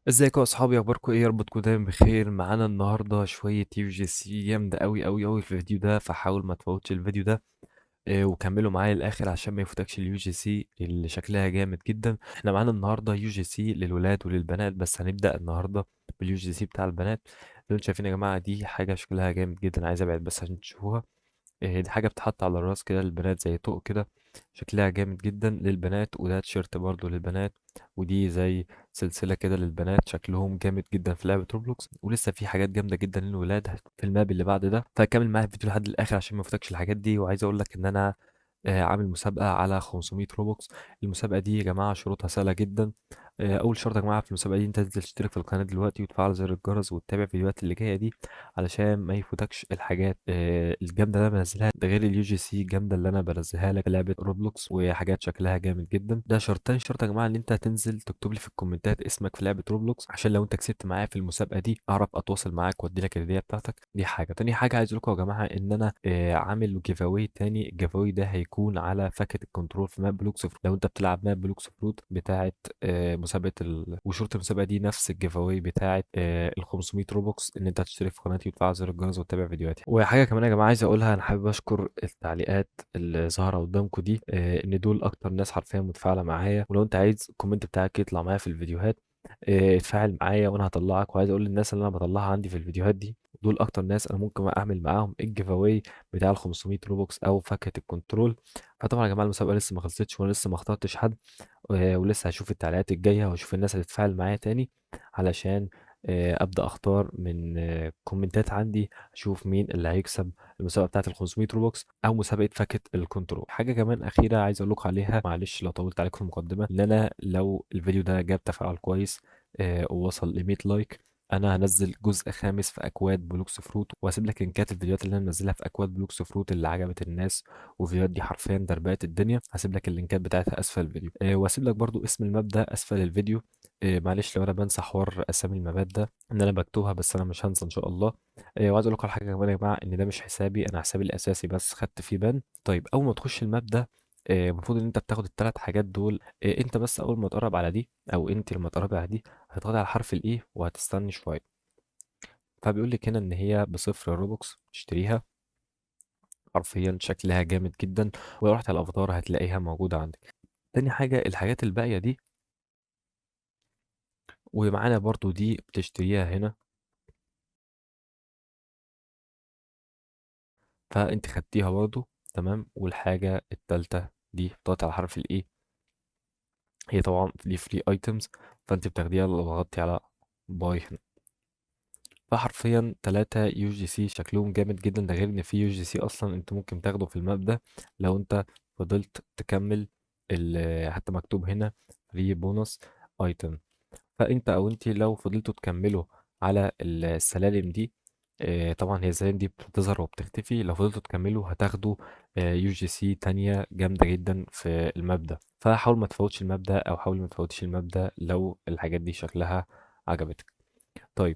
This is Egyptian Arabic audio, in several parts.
ازيكم يا اصحابي؟ اخباركم ايه؟ يا رب تكونوا دايما بخير. معانا النهارده شوية UGC جامدة قوي قوي قوي في الفيديو ده، فحاول ما تفوتش الفيديو ده، وكملوا معايا للاخر عشان ما يفوتكش ال UGC اللي شكلها جامد جدا. احنا معانا النهارده UGC للولاد وللبنات، بس هنبدا النهارده بال UGC بتاع البنات. زي ما انتم شايفين يا جماعة، دي حاجة شكلها جامد جدا، عايز ابعد بس عشان تشوفوها. دي حاجة بتتحط على الراس كده للبنات، زي طوق كده، شكلها جامد جدا للبنات. وده تيشيرت برضو للبنات، ودي زي سلسلة كده للبنات، شكلهم جامد جدا في لعبه روبلوكس. ولسه في حاجات جامدة جدا للولاد في ال map اللي بعد ده، فكمل معايا الفيديو لحد الاخر عشان ما يفوتكش الحاجات دي. وعايز اقول لك ان انا عامل مسابقة على 500 روبوكس. المسابقة دي يا جماعة شروطها سهلة جدا. اول شرط يا جماعة في المسابقة دي، انت تنزل تشترك في القناة دلوقتي وتفعل زر الجرس وتتابع الفيديوهات اللي جاية دي علشان ما يفوتكش الحاجات الجامدة اللي انا بنزلها، ده غير ال UGC الجامدة اللي انا بنزلها لك في لعبه روبلوكس وحاجات شكلها جامد جدا. ده شرط. تاني شرط يا جماعة ان انت تنزل تكتب لي في الكومنتات اسمك في لعبه روبلوكس، عشان لو انت كسبت معايا في المسابقة دي اعرف اتواصل معاك وادي لك الهدية بتاعتك. دي حاجة. تاني حاجة عايز اقول لكم يا جماعة ان انا عامل giveaway تاني. ال giveaway ده هيكون على فاكهة ال control في map Blox Fruit. لو انت بتلعب map Blox Fruit بتاعه، مسابقة وشروط المسابقة دي نفس ال giveaway بتاعه، ال 500 روبوكس، ان انت هتشترك في قناتي وتفعل زر الجرس وتتابع فيديوهاتي. وحاجه كمان يا جماعة عايز اقولها، انا حابب اشكر التعليقات اللي ظاهره قدامكم دي، ان دول اكتر ناس حرفيا متفاعله معايا. ولو انت عايز ال comment بتاعك يطلع معايا في الفيديوهات، اتفاعل معايا وانا هطلعك. وعايز اقول للناس اللي انا بطلعها عندي في الفيديوهات دي، دول اكتر ناس انا ممكن اعمل معاهم ال giveaway بتاع ال 500 روبوكس او فاكهة ال control. فطبعا يا جماعة المسابقة لسه ما خلصتش، وانا لسه ما اخترتش حد، ولسه هشوف التعليقات الجاية واشوف الناس اللي تتفاعل معايا تاني علشان ابدا اختار من كومنتات عندي، اشوف مين اللي هيكسب المسابقة بتاعه ال 500 روبوكس او مسابقة فاكهة ال control. حاجة كمان اخيرة عايز اقول لكم عليها، معلش لو طولت عليكم في المقدمة، ان انا لو الفيديو ده جاب تفاعل كويس، ووصل ل 100 like، انا هنزل جزء خامس في اكواد Blox Fruit، وهسيب لك لينكات الفيديوهات اللي انا منزلها في اكواد Blox Fruit اللي عجبت الناس، والفيديوهات دي حرفيا دربقت الدنيا. هسيب لك اللينكات بتاعتها اسفل الفيديو، وهسيب لك برضو اسم ال map ده اسفل الفيديو. معلش لو انا بنسى حوار اسامي المابات ده ان انا بكتبها، بس انا مش هنسى ان شاء الله. وعايز اقول لكم على حاجة كمان يا جماعة، ان ده مش حسابي، انا حسابي الاساسي بس خدت فيه ban. اول ما تخش ال map ده، المفروض ان انت بتاخد الثلاث حاجات دول. انت بس اول ما تقرب على دي، او انت لما تقربي على دي، هتضغطي على حرف ال E وهتستني شوية. فبيقول لك هنا ان هي ب0 روبوكس، تشتريها. حرفيا شكلها جامد جدا، ولو رحت على الافاتار هتلاقيها موجودة عندك. تاني حاجة الحاجات الباقية دي، ومعانا برضو دي بتشتريها هنا، فانت خدتيها برضو تمام. والحاجة التالتة دي بتضغط على حرف ال E، هي طبعا دي free items، فانت بتاخديها لو ضغطتي على buy هنا. فحرفيا 3 UGC شكلهم جامد جدا، ده غير ان في UGC اصلا انت ممكن تاخده في ال map ده لو انت فضلت تكمل حتى مكتوب هنا free bonus item. فانت او انت لو فضلتوا تكملوا على السلالم دي، طبعا هي السلالم دي بتظهر وبتختفي، لو فضلتوا تكملوا هتاخدوا، UGC تانية جامدة جدا في ال map ده. فحاول ما تفوتش ال map ده، او حاول ما تفوتش ال map ده لو الحاجات دي شكلها عجبتك.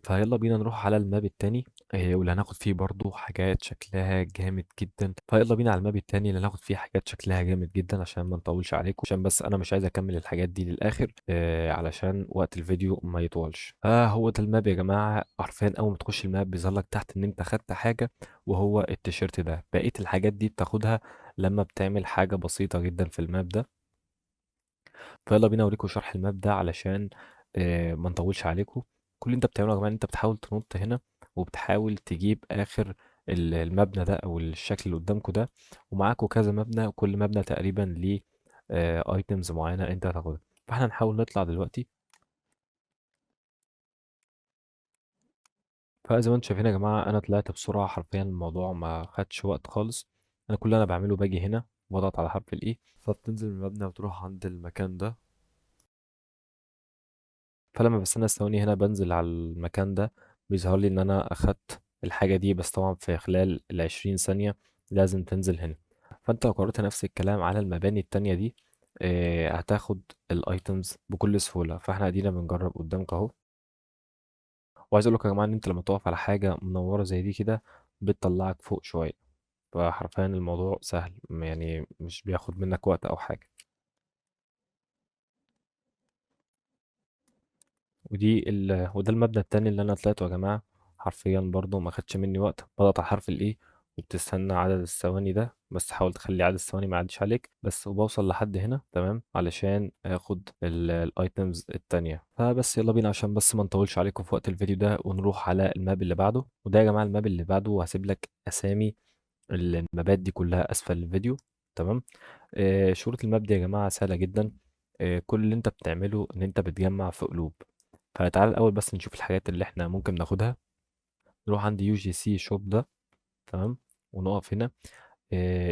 فيلا بينا نروح على ال map التاني، واللي هناخد فيه برضو حاجات شكلها جامد جدا. فيلا بينا على ال map التاني اللي هناخد فيه حاجات شكلها جامد جدا، عشان ما نطولش عليكم، عشان بس انا مش عايز اكمل الحاجات دي للاخر، علشان وقت الفيديو ما يطولش. فهو ده ال map يا جماعة. حرفيا اول ما تخش ال map بيظهر لك تحت ان انت خدت حاجة، وهو التيشيرت ده. بقية الحاجات دي بتاخدها لما بتعمل حاجة بسيطة جدا في ال map ده. فيلا بينا اوريكم شرح ال map ده علشان، ما نطولش عليكم. كل اللي انت بتعمله يا جماعة ان انت بتحاول تنط هنا، وبتحاول تجيب اخر المبنى ده او الشكل اللي قدامكم ده، ومعاكم كذا مبنى، وكل مبنى تقريبا ليه، items معينة انت هتاخدها. فاحنا نحاول نطلع دلوقتي. فزي ما انتم شايفين يا جماعة انا طلعت بسرعة، حرفيا الموضوع ما خدش وقت خالص. انا كل اللي انا بعمله باجي هنا واضغط على حرف ال E، فبتنزل من المبنى وتروح عند المكان ده. فلما بستنى ثواني هنا بنزل على المكان ده، بيظهر لي ان انا اخدت الحاجة دي، بس طبعا في خلال العشرين ثانية لازم تنزل هنا. فانت لو قررت نفس الكلام على المباني التانية دي، هتاخد ال items بكل سهولة. فاحنا ادينا بنجرب قدامك اهو. وعايز اقول لكم يا جماعة ان انت لما تقف على حاجة منورة زي دي كده بتطلعك فوق شوية، فحرفيا الموضوع سهل، مش بياخد منك وقت او حاجة. وده المبنى التاني اللي انا طلعته يا جماعة، حرفيا برضو ما خدش مني وقت. بضغط على حرف ال E وبتستنى عدد الثواني ده، بس حاول تخلي عدد الثواني ما يعديش عليك بس، وبوصل لحد هنا تمام علشان اخد ال items التانية. فبس يلا بينا عشان بس ما نطولش عليكم في وقت الفيديو ده، ونروح على ال map اللي بعده. وده يا جماعة ال map اللي بعده، وهسيب لك اسامي المبات دي كلها اسفل الفيديو تمام. شروط ال map دي يا جماعة سهلة جدا. كل اللي انت بتعمله ان انت بتجمع في قلوب. فتعال الاول بس نشوف الحاجات اللي احنا ممكن ناخدها. نروح عند UGC shop ده تمام، ونقف هنا.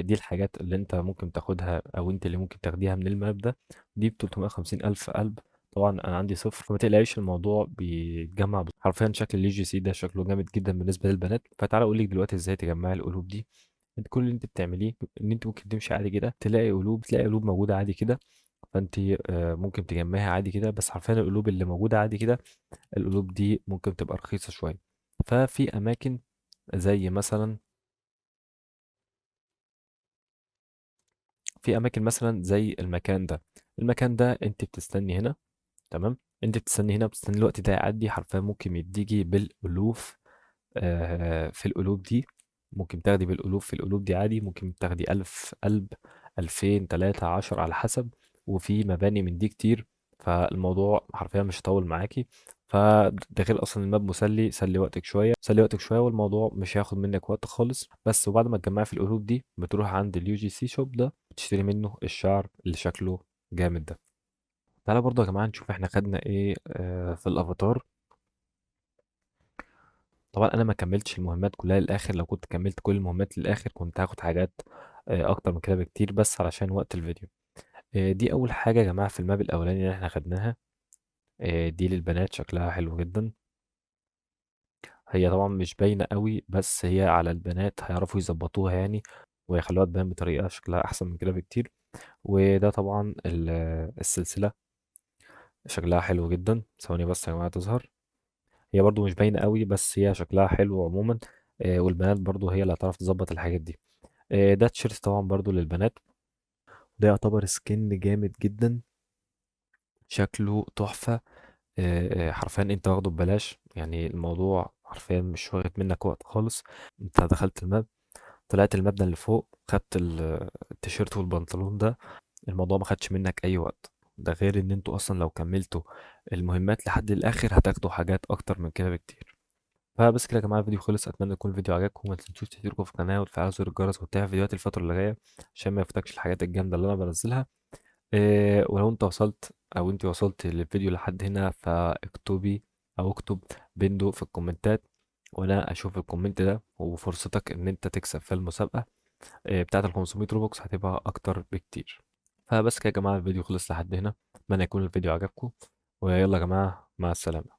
دي الحاجات اللي انت ممكن تاخدها او انت اللي ممكن تاخديها من ال map ده. دي ب 350 الف قلب، طبعا انا عندي صفر، فما تقلقيش الموضوع بيتجمع حرفيا. شكل ال UGC ده شكله جامد جدا بالنسبة للبنات. فتعالى اقول لك دلوقتي ازاي تجمعي القلوب دي. انت كل اللي انت بتعمليه ان انت ممكن تمشي عادي كده تلاقي قلوب، تلاقي قلوب موجودة عادي كده، فانت ممكن تجمعها عادي كده. بس حرفيا القلوب اللي موجودة عادي كده، القلوب دي ممكن تبقى رخيصة شوية. ففي اماكن زي مثلا، في اماكن مثلا زي المكان ده. المكان ده انت بتستني هنا تمام، انت بتستني هنا، بتستني الوقت ده يعدي. حرفيا ممكن يديكي بالالوف، في القلوب دي ممكن تاخدي بالالوف في القلوب دي عادي. ممكن تاخدي 1000 قلب، 2000، 3، 10 على حسب. وفي مباني من دي كتير، فالموضوع حرفيا مش هيطول معاكي. فده غير اصلا الماب مسلي، سلي وقتك شوية، سلي وقتك شوية، والموضوع مش هياخد منك وقت خالص. بس وبعد ما تجمعي في القلوب دي بتروح عند ال UGC shop ده، بتشتري منه الشعر اللي شكله جامد ده. تعالى برضه يا جماعة نشوف احنا خدنا ايه، في الافاتار. طبعا انا ما كملتش المهمات كلها للاخر، لو كنت كملت كل المهمات للاخر كنت هاخد حاجات، اكتر من كده بكتير، بس علشان وقت الفيديو. دي اول حاجة يا جماعة في الماب الاولاني اللي احنا خدناها. دي للبنات شكلها حلو جدا. هي طبعا مش باينة قوي، بس هي على البنات هيعرفوا يظبطوها ويخلوها تبان بطريقة شكلها احسن من كده بكتير. وده طبعا السلسلة شكلها حلو جدا. ثواني بس يا جماعة تظهر. هي برضو مش باينة قوي، بس هي شكلها حلو عموما. والبنات برضو هي اللي هتعرف تظبط الحاجات دي. ده تيشيرت طبعا برضو للبنات. ده يعتبر سكن جامد جدا، شكله تحفة. حرفيا انت واخده ببلاش، الموضوع حرفيا مش واخد منك وقت خالص. انت دخلت الماب، طلعت المبنى اللي فوق، خدت التيشيرت والبنطلون ده، الموضوع ما خدش منك اي وقت. ده غير ان انتوا اصلا لو كملتوا المهمات لحد الاخر هتاخدوا حاجات اكتر من كده بكتير. فبس كده يا جماعة الفيديو خلص، اتمنى يكون الفيديو عجبكم، وما تنسوش تشتركوا في القناة وتفعلوا زر الجرس وتتابعوا فيديوهات الفترة اللي جاية عشان ما يفوتكش الحاجات الجامدة اللي انا بنزلها. ولو انت وصلت او انت وصلت للفيديو لحد هنا فاكتبي او اكتب بندو في الكومنتات، وانا اشوف ال comment ده، وفرصتك ان انت تكسب في المسابقة، بتاعه ال 500 روبوكس هتبقى اكتر بكتير. فبس كده يا جماعة الفيديو خلص لحد هنا، اتمنى يكون الفيديو عجبكم، ويلا يا جماعة مع السلامة.